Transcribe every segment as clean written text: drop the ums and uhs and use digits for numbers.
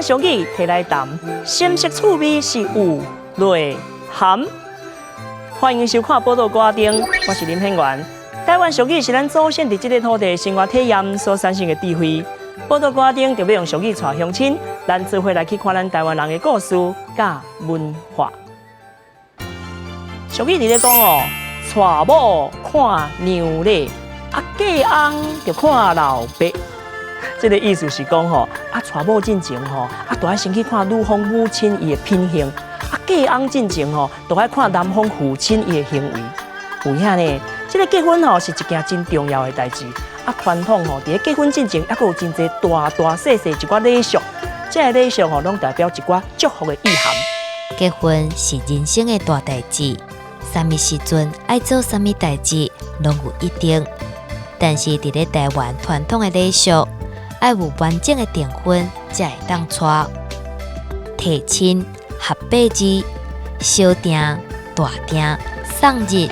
灣俗語提來談，深色趣味是有內涵。歡迎收看《寶島歌仔燈》，我是林顯元。台灣俗語是咱祖先佇這个土地生活體驗所產生的智慧。寶島歌仔燈就欲用俗語帶鄉親，咱做伙來去看咱台灣人的故事佮文化。俗語佇咧講哦，娶某看娘禮，啊嫁翁就看老爸。這个意思是講吼，啊娶某進前吼，啊都愛先去看女方母親伊的品行；啊嫁翁進前吼，都愛看男方父親伊的行為。有影呢？這个結婚吼是一件真重要的代誌。啊傳統吼，佇咧結婚進前，猶閣有真濟大大細細一寡禮俗。這个禮俗吼，攏代表一寡祝福的意涵。結婚是人生的大代誌，啥物時陣愛做啥物代誌，攏有一定。但是佇咧台灣傳統的禮俗，愛有完整的訂婚，才會當娶。提親、合八字、小訂、大訂、送日，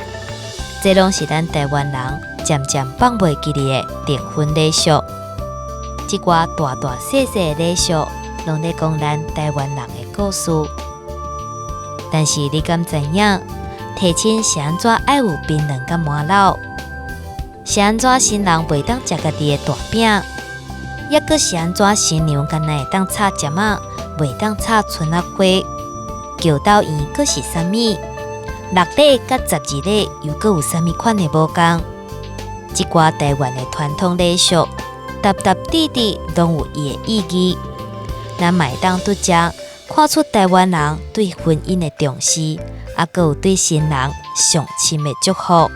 這攏是咱台灣人漸漸放袂記得的訂婚禮俗。這寡大大細細的禮俗，攏咧講咱台灣人的故事。但是你敢知影，提親是按怎愛有檳榔佮麻荖？是按怎新人袂當食家己的大餅？抑閣是按怎新娘干焦會當插針仔，袂當插春仔花？轎斗圓閣是啥物？六禮佮12禮又閣有啥物款的無仝？這寡台灣的傳統禮俗，沓沓滴滴攏有伊的意義。咱嘛會當佇遮看出台灣人對婚姻的重視，抑閣有對新人上深的祝福。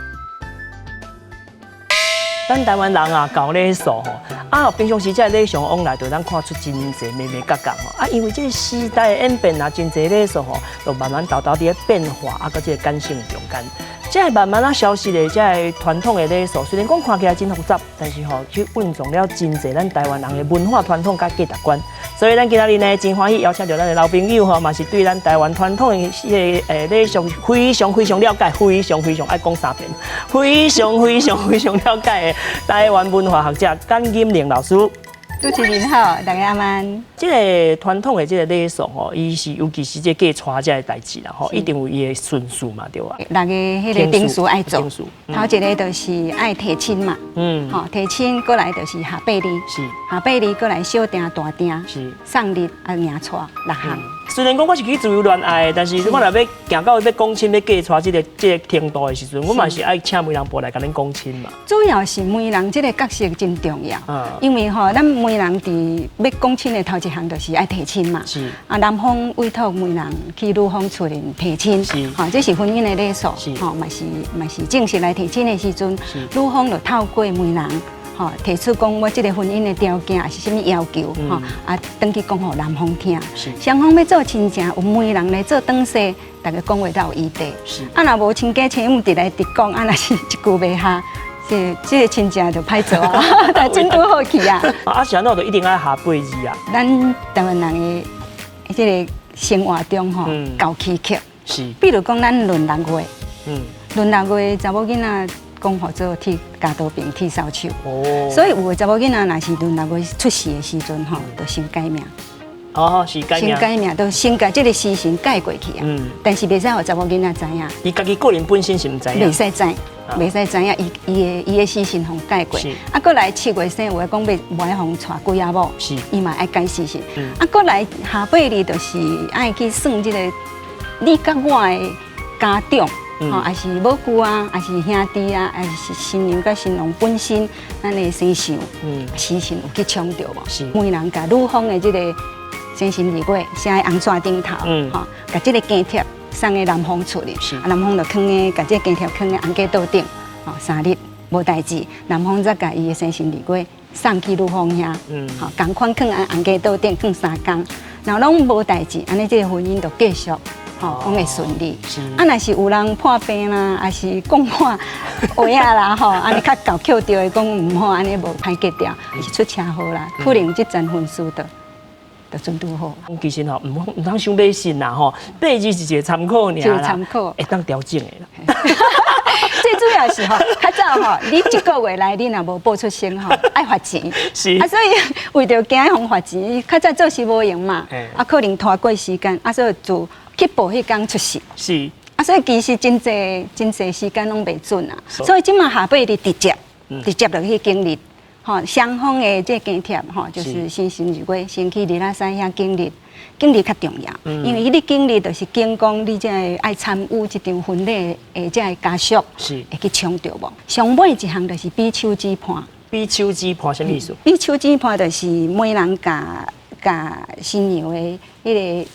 咱台灣人啊，厚禮數吼，啊，平常時這個禮尚往來，就咱看出真濟眉眉角角吼。啊，因為這個時代的演變啊，真濟禮數吼，就慢慢沓沓佇咧變化，啊，佮這個感性中間，這個慢慢仔消失的這個傳統的禮數，雖然講看起來真複雜，但是吼，卻蘊藏了真濟咱台灣人的文化傳統佮價值觀。所以咱今仔日呢，真歡喜邀請著咱的老朋友吼，嘛是對咱台灣傳統的這个禮俗非常非常了解，非常非常愛講三遍，非常非常非常了解的台灣文化學者簡金玲老師。主持人好，大家晚。這个傳統的這个禮數吼，伊是尤其是這個嫁娶這个代誌啦吼，一定有伊的順序嘛，對吧？六个彼个程序愛做，頭一个就是愛提親嘛，吼提親過來就是合八字，合八字過來小訂大訂，送禮啊迎娶六項。雖然講我是去自由戀愛，但是我若欲行到欲講親欲嫁娶這个程度的時陣，我嘛是愛請媒人婆來共恁講親嘛。主要是媒人這个角色真重要，因為吼咱媒人佇欲講親的頭一項就是愛提親嘛。啊，男方委託媒人去女方厝裡提親，吼，這是婚姻的禮數，吼，嘛是正式來提親的時陣，女方就透過媒人，吼，提出講我這个婚姻的條件是啥物要求，吼，啊，轉去講予男方聽。雙方欲做親情，有媒人來做轉世，大家講話才有餘地。啊，若無親家親母直來直講，啊，若是一句袂合，這个親情就歹做啊，但真拄好去啊。啊，是按怎就一定愛合八字啊？咱台灣人的這个生活中吼，厚齒克。比如講，咱閏六月，閏六月查某囡仔講號做剃鉸刀柄、剃掃帚。所以有的查某囡仔若是閏六月出世的時陣吼，就先改名。哦，是改名。先改名，就先共這个時辰改過去啊。但是袂使予查某囡仔知影。伊家己個人本身是毋知影。袂使知，袂使知影，伊的時辰予改過。啊，過來7月生，有的講欲無愛予娶幾仔某，伊嘛愛改時辰。啊，過來下八字就是愛去算這个你佮我的家長，吼，抑是母舅啊，抑是兄弟啊，抑是新娘佮新郎本身，咱的生辰，時辰有去衝著無？媒人共女方的這个生辰日月寫佇紅紙頂頭，吼，共這个經帖送去男方厝裡，啊，男方就囥咧，共這个經帖囥咧紅家桌頂，吼，3日無代誌，男方才共伊的生辰日月送去女方遐，吼，仝款囥佇紅家桌頂囥3工，若攏無代誌，按呢這个婚姻就繼續。吼，講會順利。啊，若是有人破病啦，抑是講話話仔啦，吼，按呢較厚扣著的講毋好，按呢無歹結掉，是出車禍啦，可能這層婚事就準拄好。其實吼，毋通傷迷信啦吼，八字是一個參考爾啦，參考，會當調整的啦。這最主要是吼，較早吼，你一個月內你若無報出生吼，愛罰錢。啊，所以為著驚予罰錢，較早做事無閒嘛，啊，可能拖過時間，啊，所以就去報彼工出世。啊，所以其實真濟真濟時間攏袂準啊。所以這馬下八日直接落去敬禮，吼，雙方的這個經帖吼，就是生辰日月先去日阿山遐敬禮。敬禮較重要，因為你敬禮就是敬講你這個愛參與這場婚禮的這個家屬，會去搶著無？上尾一項就是比手指盤。比手指盤啥物意思？比手指盤就是媒人共共新娘的彼個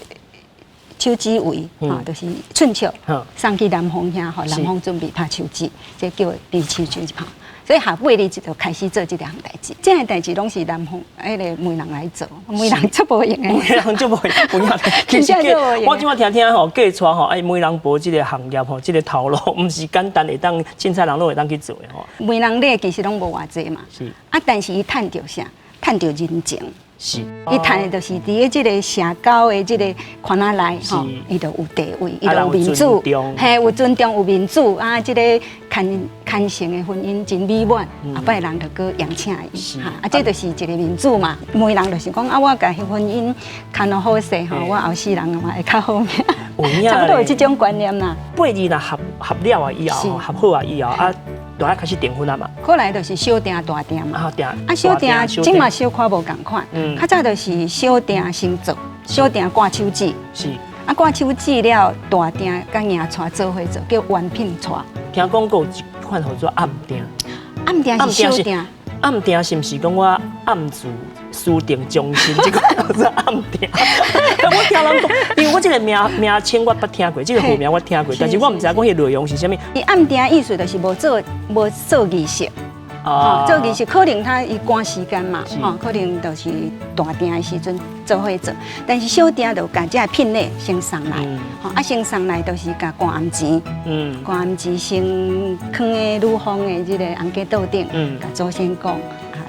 手指圍，吼，就是寸尺，送去男方遐，予男方準備拍手指，這叫比手指盤。所以下八日就開始做這項代誌，這項代誌攏是男方彼個媒人來做，媒人足無閒的。媒人足無閒，其實我這馬聽聽吼，嫁娶吼，哎，媒人婆這個行業吼，這個頭路毋是簡單會當凊彩人攏會當去做的吼。媒人禮其實攏無偌濟嘛，啊，但是伊趁著啥？趁著人情。伊趁的就是佇咧這個社交的這個圈仔內吼，伊就有地位，伊就有面子，嘿，有尊重，有面子啊！這個牽牽成的婚姻真美滿，後擺人就閣邀請伊，哈，啊，這就是一個面子嘛。媒人就是講啊，我共婚姻牽予好勢吼，我後世人嘛會較好命，差不多有這種觀念啦。八字若合合了啊以後，合好啊以後啊，就愛開始訂婚啊嘛。後來就是小訂大訂嘛。啊，訂。啊，小訂這馬小可無仝款。較早就是小訂先做，小訂掛手指。啊，掛手指了，大訂佮迎娶做伙做，叫完聘娶。聽講閣有一款號做暗訂。暗訂是小訂。暗訂是毋是講我暗自私定終身？這個叫做暗訂。我聽人講，因為我這個名名稱我捌聽過，這個號名我聽過，但是我毋知影講彼內容是啥物。伊暗訂意思就是無做無做儀式。哦，做儀式可能他伊趕時間嘛，吼，可能就是大訂的時陣做伙做，但是小訂就共這個聘禮先送來，吼，啊先送來就是共掛紅錢，掛紅錢先囥佇女方的這個紅家桌頂，共祖先講，啊，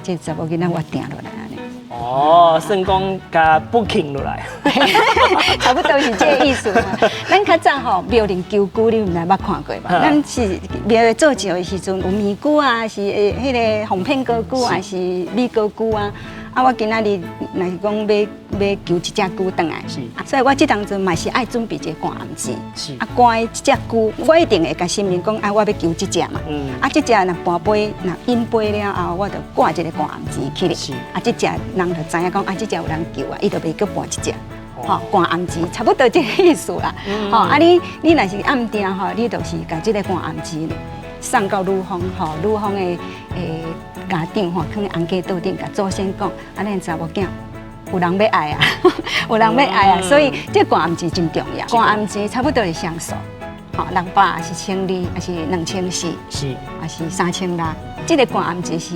這查某囡仔我訂落來按呢。哦，算講共 booking 落來，差不多是這個意思嘛。咱較早吼廟裡求龜，你毋知捌看過無？咱是廟做醮的時陣有麵龜啊，是彼個鳳片糕龜，還是米糕龜啊？啊，我今仔日若是講欲求一隻龜轉來，所以我這當陣嘛是愛準備一個掛頷錢。啊，掛這隻龜，我一定會共神明講，啊，我欲求這隻嘛。啊，這隻若跋杯，若飲杯了後，我就掛一個掛頷錢起來。啊，這隻人就知影講，啊，這隻有人求啊，伊就袂閣跋一隻。吼，掛頷錢，差不多這個意思啦。吼，啊你你若是暗訂吼，你就是共這個掛頷錢送到女方吼，女方的家長吼，囥佇紅家桌頂，共祖先講，啊，咱查某囝有人欲愛啊，有人欲愛啊，所以這掛頷錢真重要。掛頷錢差不多是雙數，吼，600，抑是1200，抑是2400，抑是3600。這個掛頷錢是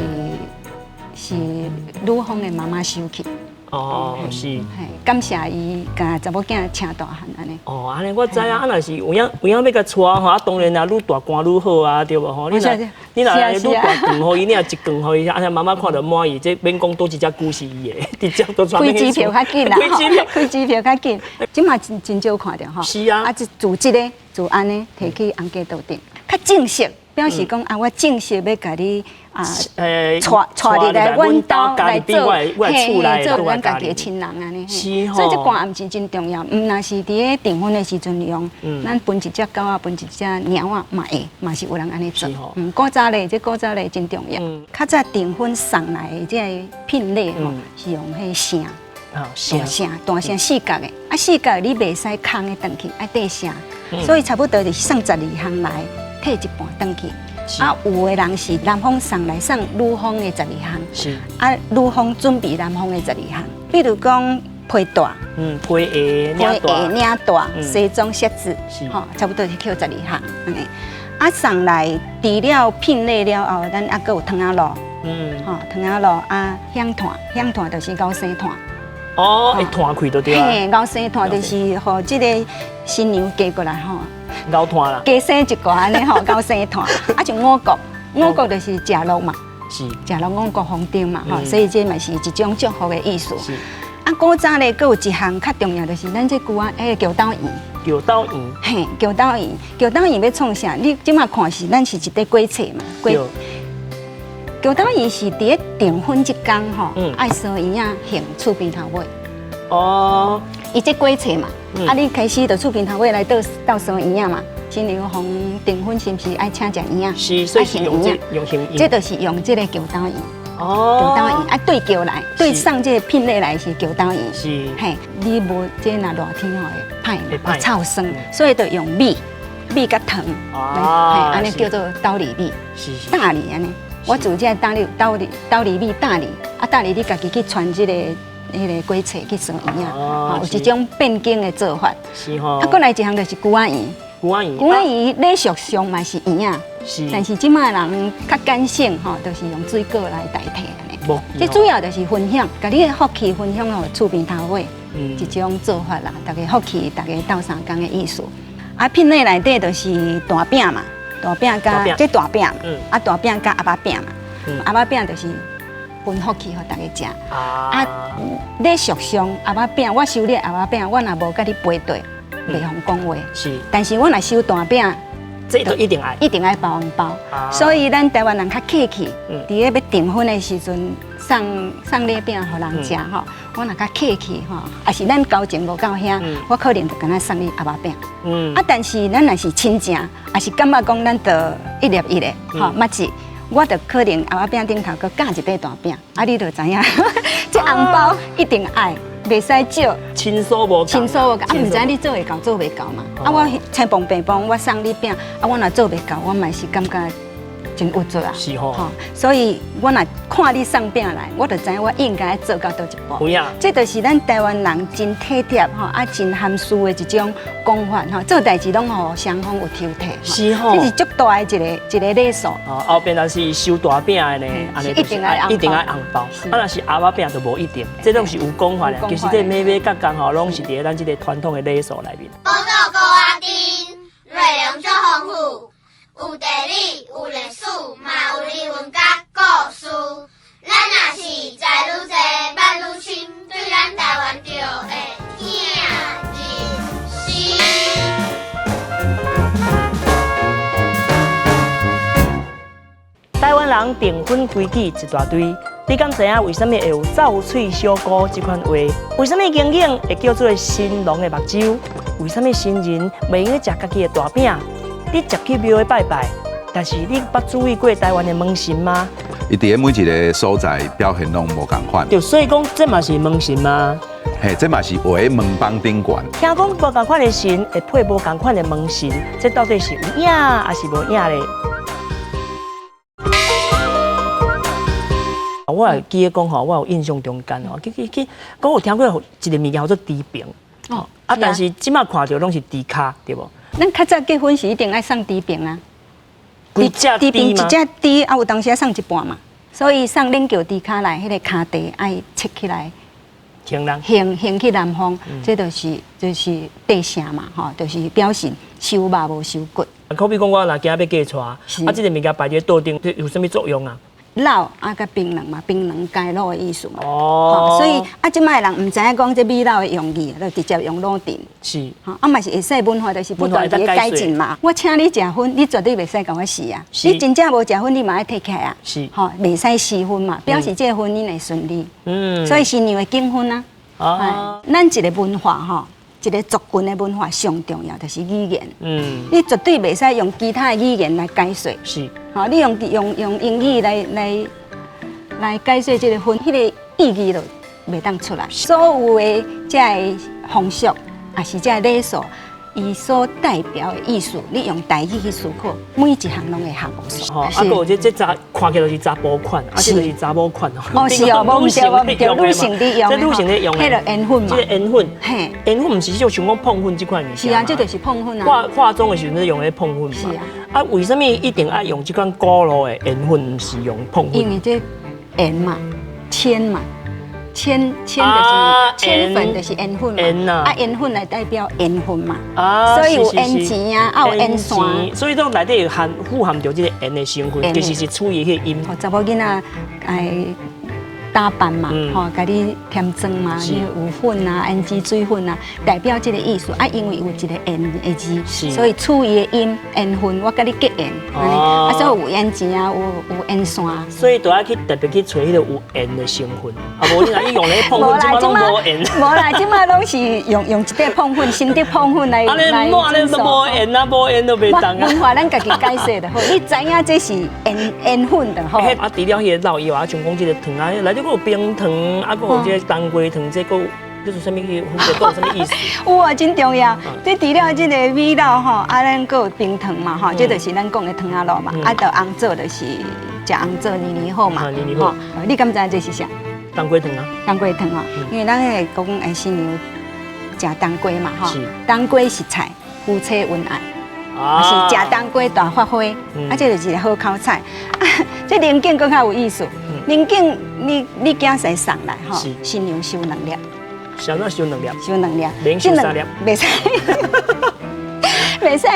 是女方的媽媽收去。哦，是，嘿，感謝伊共查某囝請大漢按呢。哦，按呢我知影，啊，若是有影有影欲共娶吼，啊，當然啊，愈大官愈好啊，對無吼？你若愈大罐予伊，你若一罐予伊，按呢媽媽看著滿意，這免講佗一隻龜是伊的，直接都開支票較緊啦，開支票，開支票較緊，這馬真真少看著吼。是啊。啊，這組織咧，就按呢，提去紅家桌頂，較正式，表示講啊，我正式欲共你啊，娶娶入來阮兜來做，嘿，做阮家己的親人按呢。所以這掛頷錢真重要，毋但是佇咧訂婚的時陣用，咱分一隻狗仔，分一隻貓仔嘛會，嘛是有人按呢做。古早咧，這古早咧真重要。較早訂婚送來的這個聘禮吼，是用彼個繩，大繩，大繩四角的，啊四角你袂使空的轉去，愛綴繩，所以差不多就是送12項來，退一半轉去。啊，有的人是男方送來送女方的十二項，啊，女方準備男方的十二項。比如講皮帶，皮鞋、皮鞋、領帶、西裝靴子，吼，差不多是扣十二項。啊，送來除了聘禮了後，咱猶閣有糖仔露，吼，糖仔露啊，香炭，香炭就是熬生炭。哦，會炭開就對啊。嘿，熬生炭就是予這個新娘嫁過來吼。熬炭啦，加生一個按呢吼，熬生炭。啊，像五穀，五穀就是食落嘛，食落五穀豐登嘛，吼，所以這嘛是一種祝福的意思。啊，啊，古早咧，閣有一項較重要，就是咱這龜仔，彼個轎斗圓。轎斗圓。嘿，轎斗圓，轎斗圓欲創啥？你這馬看是咱是一塊粿冊嘛？轎斗圓是佇咧訂婚這工吼，愛趖圓仔還厝邊頭尾。伊這粿冊嘛，啊，你開始就厝邊頭尾來倒倒趖圓仔嘛。新娘予訂婚是毋是愛請食圓仔？是，所以是用這用還這就是用這個轎斗圓。轎斗圓啊，對轎來，對送這個聘禮來是轎斗圓。嘿，你無這若熱天吼會歹，會臭酸，所以就用米米佮糖，嘿，按呢叫做斗厘米。大理按呢，我煮這斗厘斗厘斗厘米大理，啊大理你家己去傳這個彼個粿冊去趖圓仔，有一種變更的做法。是吼。啊，閣來一項就是龜仔圓。龜仔圓。龜仔圓禮俗上嘛是圓仔。但是這馬人較簡省吼，就是用水果來代替按呢。這主要就是分享，共你的福氣分享予厝邊頭尾，一種做法啦。大家福氣，大家鬥相共的意思。啊，聘禮內底就是大餅嘛，大餅佮這大餅，啊大餅佮餡仔餅嘛，餡仔餅就是分福氣予大家食。啊，禮俗上餡仔餅，我收你餡仔餅，我若無佮你陪對，袂予講話。但是我若收大餅，這都一定愛，一定愛包紅包。所以咱台灣人較客氣，佇咧欲訂婚的時陣送送禮餅予人食吼，我若較客氣吼，也是咱交情無夠遐，我可能就干焦送你餡仔餅。啊，但是咱若是親情，也是感覺講咱就一粒一个吼，捌一，我就可能餡仔餅頂頭閣加一塊大餅，啊，你就知影，這紅包一定愛。袂使少，親疏無親疏無共，啊，毋知你做會到做袂到嘛？啊，我青磅白磅，我送你餅，啊，我若做袂到，我嘛是感覺真鬱卒啊。是吼，所以我若看你送餅來，我就知影我應該做到佗一步。有影。這就是咱台灣人真體貼吼，啊，真含蓄的一種講法吼，做代誌攏予雙方有抽提。是吼，這是足大的一個一個禮數。哦，後邊若是收大餅的呢，一定愛一定愛紅包。啊，若是餡仔餅就無一定，這攏是有講法的。其實這眉眉角角吼，攏是佇咧咱這個傳統的禮數內面。寶島孤仔鎮，內容足豐富，有地理，有歷史，嘛有人文佮故事。咱若是知愈濟，捌愈深，對咱台灣就會疼入心。台灣人訂婚規矩一大堆，你敢知影為啥物會有走喙小姑這款話？為啥物英英會叫做新郎的目睭？為啥物新人袂用食家己的大餅？你食去廟拜拜，但是你捌注意過台灣的門神嗎？伊佇咧每一個所在表現攏無仝款。對，所以講這嘛是門神嗎？嘿，這嘛是畫佇門枋頂懸。聽講無仝款的神會配無仝款的門神，這到底是有影還是無影咧？我會記得講吼，我有印象中間吼，去去去，講有聽過一個物件叫做豬爿，哦，啊，但是這馬看著攏是豬跤，對無？咱較早結婚是一定愛送豬爿啊，規隻豬一隻豬啊，有當時愛送一半嘛，所以送恁轎豬跤來，彼個跤塊愛切起來，還人，還還去男方，這就是就是地聲嘛，吼，就是表示收肉無收骨。可比講我若今仔欲嫁娶，啊，這個物件擺佇桌頂，有啥物作用啊？老啊，佮檳榔嘛，檳榔加滷的意思嘛。哦，所以啊，這擺人毋知影講這米老的用意，就直接用滷甜。是。吼，啊嘛是會使文化，就是不斷佇咧改進嘛。我請你食薰，你絕對袂使共我死啊！你真正無食薰，你嘛愛提起來啊。是。吼，袂使私分嘛，表示這個婚姻會順利。所以新娘會結婚啊。哦。咱一個文化吼，一個族群的文化上重要就是語言。你絕對袂使用其他的語言來解說。是。吼，你用用用英語來來來解說這個婚，彼個意義就袂當出來。所有的這个風俗，也是這个禮數，伊所代表的意思，你用台語去思考，每一項攏會合無數。吼，啊，閣有這這查看起來就是查埔款，啊，這就是查某款哦。哦，是哦，無毋對，無毋對，女性佇用，這女性佇用的，彼个緣分嘛。這個緣分，嘿，緣分毋是就像講碰粉這款物件。是啊，這就是碰粉啊。化化妝的時陣用的碰粉嘛。是啊。啊，為啥物一定愛用這款古老的緣分，毋是用碰粉？因為這緣嘛，鉛嘛。鉛鉛就是鉛粉，就是緣分嘛。啊，緣分來代表緣分嘛。啊，所以有緣錢啊，啊有緣線。所以講內底有含富含著這個緣的成分，其實是處於彼個陰。查某囡仔哎，打扮嘛，吼，共你添妝嘛，你有粉啊、胭脂水粉啊，代表這個意思啊。因為有一個緣的字，所以取伊的音緣分，我佮你結緣，啊，所以有緣錢啊，有緣線。所以都愛去特別去揣彼個有緣的成分，啊，無你若你用咧膨粉，這擺攏無緣。無啦，這擺攏是用一塊膨粉，新的膨粉來來。啊，你都無緣啊，無緣都袂當啊。文化咱家己解釋就好，你知影這是緣分就好。啊，除了彼個老以外，像講這個糖啊，內底閣有冰糖，啊，閣有這個冬瓜糖，這閣這是啥物？分別閣有啥物意思？有啊，真重要。這除了這個米老吼，啊，咱閣有冰糖嘛，吼，這就是咱講的糖仔露嘛。啊，就紅棗就是食紅棗年年好嘛。年年好。你敢知這是啥？冬瓜糖啊。冬瓜糖啊，因為咱會講新娘食冬瓜嘛，吼。冬瓜是菜，夫妻恩愛。是食冬瓜大發揮，啊，這就是一個好口彩。這龍井閣較有意思，龍井你囝婿送來吼，新娘收兩粒。啥物收兩粒？收兩粒，免收三粒。袂使，袂使。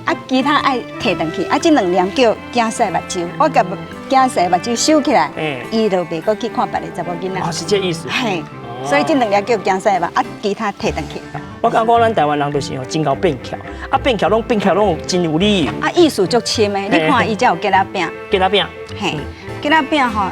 啊，其他愛提轉去。啊，這兩粒叫囝婿目睭，我共囝婿目睭收起來，伊就袂閣去看別个查某囡仔。哦，是這意思。嘿，所以這兩粒叫囝婿目，啊，其他提轉去。我感覺咱台灣人就是吼真𠢕變巧，啊變巧攏變巧攏真有理由。啊，意思足深的，你看伊才有桔仔餅。桔仔餅。嘿，桔仔餅吼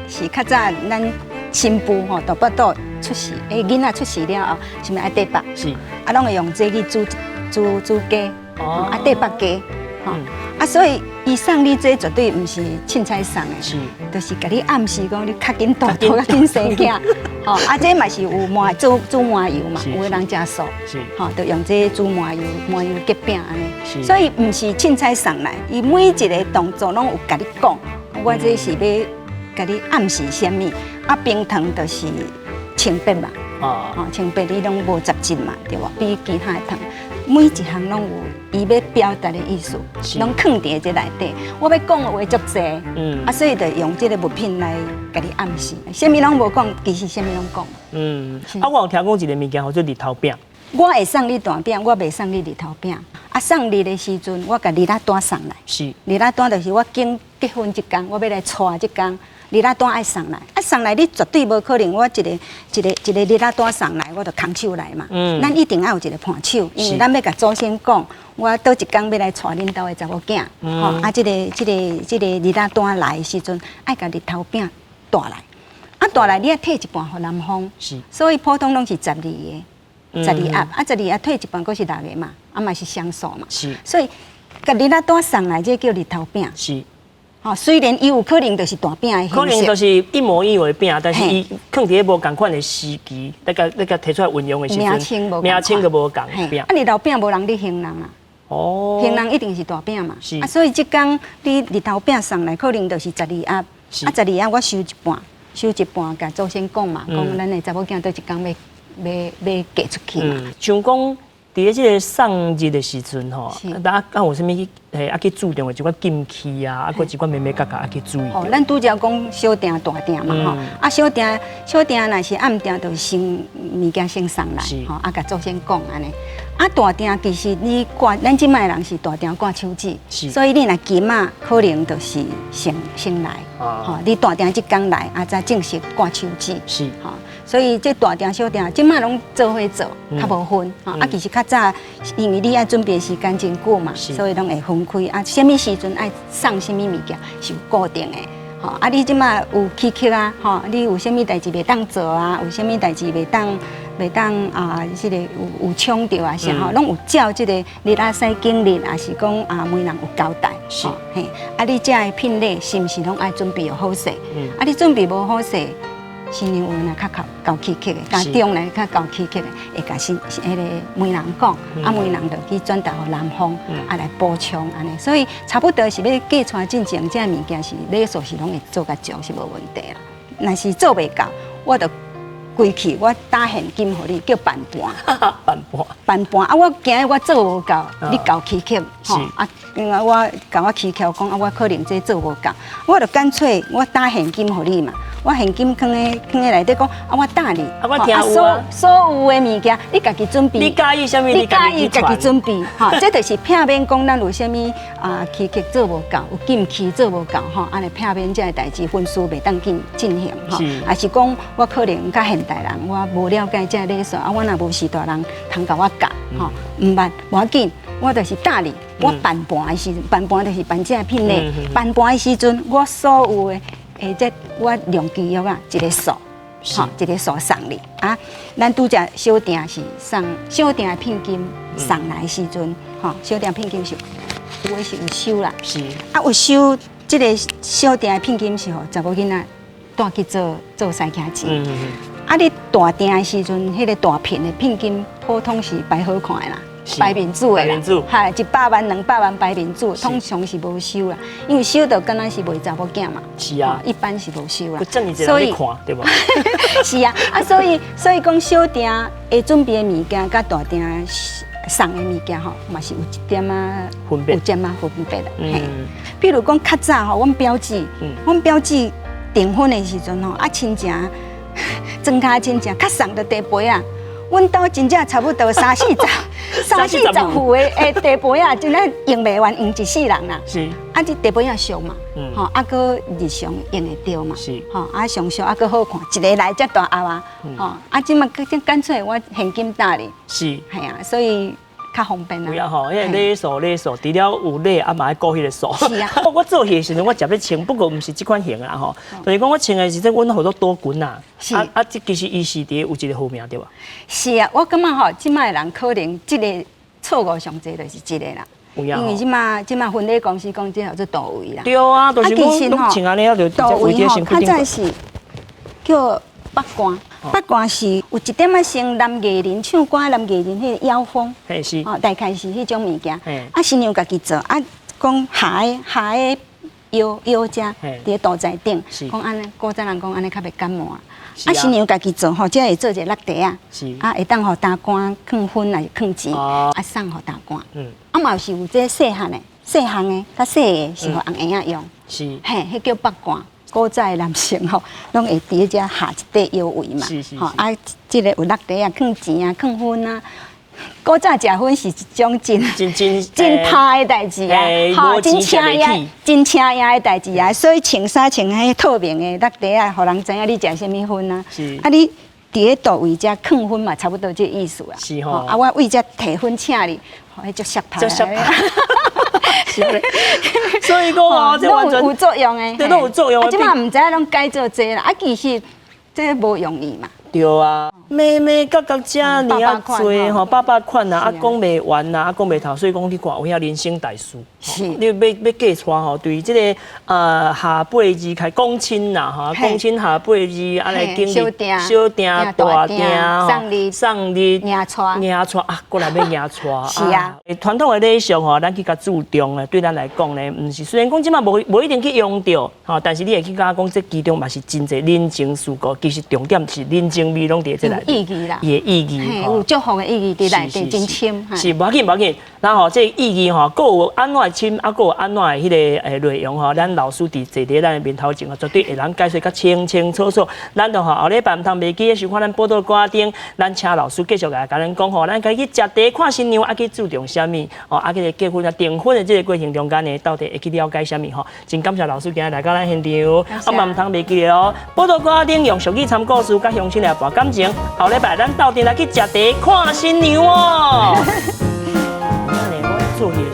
是較早咱新婦吼大腹肚出世，囡仔出世了後，是毋是愛綴腹？是。啊，攏會用這去煮煮煮雞，啊綴腹雞，吼。啊，所以伊送你這絕對毋是凊彩送的，就是共你暗示講你較緊大肚，較緊生囝，吼。啊，這嘛是有麻煮煮麻油嘛，有的人食素，吼，就用這煮麻油麻油夾餅按呢。所以毋是凊彩送來，伊每一個動作攏有共你講，我這是欲共你暗示啥物。啊，冰糖就是清白嘛，哦，清白你攏無雜質嘛，對無？比其他的糖。每一項攏有伊欲表達的意思，攏囥佇這內底。我欲講的話足濟，啊，所以就用這個物品來共你暗示。啥物攏無講，其實啥物攏講。啊，我有聽講一個物件叫做日頭餅。我會送你大餅，我袂送你日頭餅。啊，送日的時陣，我共日仔單送來。日仔單就是我經結婚這工，我欲來娶這工。日仔單愛送來，啊送來你絕對無可能，我一个一个一个日仔單送來，我就空手來嘛。咱一定愛有一个伴手，因為咱欲共祖先講，我佗一工欲來娶恁兜的查某囝，吼啊，這个這个這个日仔單來的時陣，愛共日頭餅帶來，啊帶來你愛退一半予男方，所以普通攏是十二个，十二盒，啊十二盒退一半，閣是六个嘛，啊嘛是雙數嘛，所以共日仔單送來，這叫日頭餅。吼，雖然伊有可能就是大餅的形式，可能就是一模一樣的餅，但是伊囥佇咧無仝款的時期，那個提出來運用的時陣，名稱無名稱就無仝餅。啊，日頭餅無人咧形容啊，哦，形容一定是大餅嘛。啊，所以這工你日頭餅送來，可能就是十二盒，啊，十二盒我收一半，收一半，共祖先講嘛，講咱的查某囝佗一工欲嫁出去嘛。像講。佇咧這個送日的時陣吼，啊，啊有啥物去啊去注重的一寡禁忌啊，啊，閣一寡眉眉角角啊去注意。哦，咱拄才講小訂大訂嘛吼，啊小訂小訂若是暗訂，就先物件先送來，吼，啊共祖先講按呢。啊大訂其實你掛，咱這擺人是大訂掛手指，所以你若金仔可能就是先先來，吼，你大訂這工來，啊才正式掛手指，吼。所以這大訂小訂，這擺攏做伙做，較無分。啊，其實較早，因為你愛準備時間真久嘛，所以攏會分開。啊，啥物時陣愛送啥物物件是有固定的。吼，啊，你這擺有起曲啊，吼，你有啥物代誌袂當做啊？有啥物代誌袂當啊？這個有衝著啊啥吼，攏有照這個日仔使經歷，抑是講啊，媒人有交代。嘿，啊，你這个聘禮是毋是攏愛準備好勢？啊，你準備無好勢。新娘有若較厚姣起的，家長來較姣起的，會共新彼个媒人講，啊媒人就去轉達予男方，啊來補充按呢，所以差不多是欲嫁娶進前，這个物件是禮數是攏會做甲足是無問題啦。若是做袂到，我就規氣我打現金予你，叫辦盤。辦盤。辦盤啊！我驚我做無夠，你姣起曲吼啊！因為我共我起翹講啊，我可能這做無夠，我就乾脆我打現金予你嘛。我現金囥咧內底講啊，我搭你，啊我聽有啊所有的物件你家己準備，你佮意啥物？你佮意家己準備，吼，這就是避免講咱有啥物啊，期限做無夠，有禁期做無夠，吼，按呢避免這个代誌婚事袂當進行，吼，抑是講我可能較現代人，我無了解這个禮數，啊，我若無序大人通共我教，吼，毋捌，無要緊，我就是搭你，我辦盤的時陣，辦盤就是辦這个聘禮，辦盤的時陣，我所有的這我用契約啊，一个數，吼，一个數送你啊。咱拄才小訂是送小訂的聘金送來的時陣，吼，小訂聘金是有的是有收啦，啊有收這个小訂的聘金是予查某囡仔帶去做做西徛錢。啊，你大訂的時陣，彼个大聘的聘金普通是擺好看的啦。排面子的啦，係100萬200萬排面子，通常是無收啦，因為收著敢若是賣查某囝嘛。是啊，一般是無收啦。所以看對無？是啊，啊所以講小訂會準備的物件，佮大訂送的物件吼，嘛是有一點仔分別，有點仔分別的。嗯，譬如講較早吼，阮表姊，阮表姊訂婚的時陣吼，啊親情，莊跤親情，較送著茶杯仔。阮兜真正差不多三四十、三四十副的茶杯仔，真正用袂完，用一世人啦。啊，這茶杯仔俗嘛，吼，啊，閣日常用會著嘛，吼，啊，上俗啊，閣好看，一个來遮大盒啊，吼，啊，這馬乾脆我現金搭你。係啊，所以較方便啦。有啊吼，彼个禮數禮數，除了有禮，啊嘛愛顧彼个數。是啊。我做戲的時陣，我食欲穿，不過毋是這款型啦吼。就是講我穿的時陣，阮好多多裙啊。是。啊啊，這其實伊是佇有一个號名對吧？是啊，我感覺吼，這擺的人可能這个錯誤上濟就是這个啦。因為這馬婚禮公司講這叫做到位啦。對啊，就是講攏穿按呢啊，就到位吼，較早是叫北冠，北冠是有一點仔像男藝人唱歌，男藝人彼个腰封，哦，大概是彼種物件。啊，新娘家己做，啊，講下个腰腰遮，佇咧肚臍頂，講按呢，古早人講按呢較袂感冒。啊，新娘家己做吼，才會做一个橐袋仔，啊，會當予大官囥薰抑是囥錢，啊，送予大官。啊嘛是有這細漢的、細項的、較細的，是予紅嬰仔用。嘿，彼叫北冠。古早的男性吼，攏會佇遮下一塊腰圍嘛。吼啊，這个有橐袋仔，囥錢啊，囥薰啊。古早食薰是一種真真真真歹的代誌啊，吼，真請影真請影的代誌啊，所以穿衫穿彼透明的橐袋仔，予人知影你食啥物薰啊。啊，你佇咧佗位遮囥薰嘛，差不多這個意思啊。是吼。啊，我為遮提薰請你，吼，彼足瀉歹。足瀉歹。是咧。所以講哦，這完全有作用的，對，攏有作用。啊，這馬毋知影攏改做這啦，啊，其實這無容易嘛。對啊，眉眉角角遮爾仔濟吼，百百款啊，啊講袂完啊，啊講袂透，所以講你看有影人生大事，你欲嫁娶吼，對這个下八字開講親啦吼，講親下八字啊來經歷小訂大訂送禮送禮迎娶迎娶啊，閣來欲迎娶。是啊，傳統的禮數吼，咱去較注重的，對咱來講呢，毋是雖然講這馬無一定去用著吼，但是你會去感覺講這其中嘛是真濟人情世故，其實重點是人情味攏佇這內意義啦，伊的意義有祝福的意義佇內底真深。是，無要緊無要緊，然後這個意義吼，閣有按怎深，啊，閣有按怎的彼个內容吼，咱老師佇坐佇咱的面頭前吼，絕對會通解說較清清楚楚。咱就吼後禮拜毋通袂記得收看咱寶島歌頂，咱請老師繼續來共咱講吼，咱家去食茶看新娘，啊去注重啥物？吼，啊去個結婚啊訂婚的這個過程中間呢，到底會去了解啥物？吼，真感謝老師今日來到咱現場，啊嘛毋通袂記得哦。寶島歌頂用俗語參故事，佮鄉親來博感情。後禮拜咱鬥陣來去食茶看新娘哦。我做戲。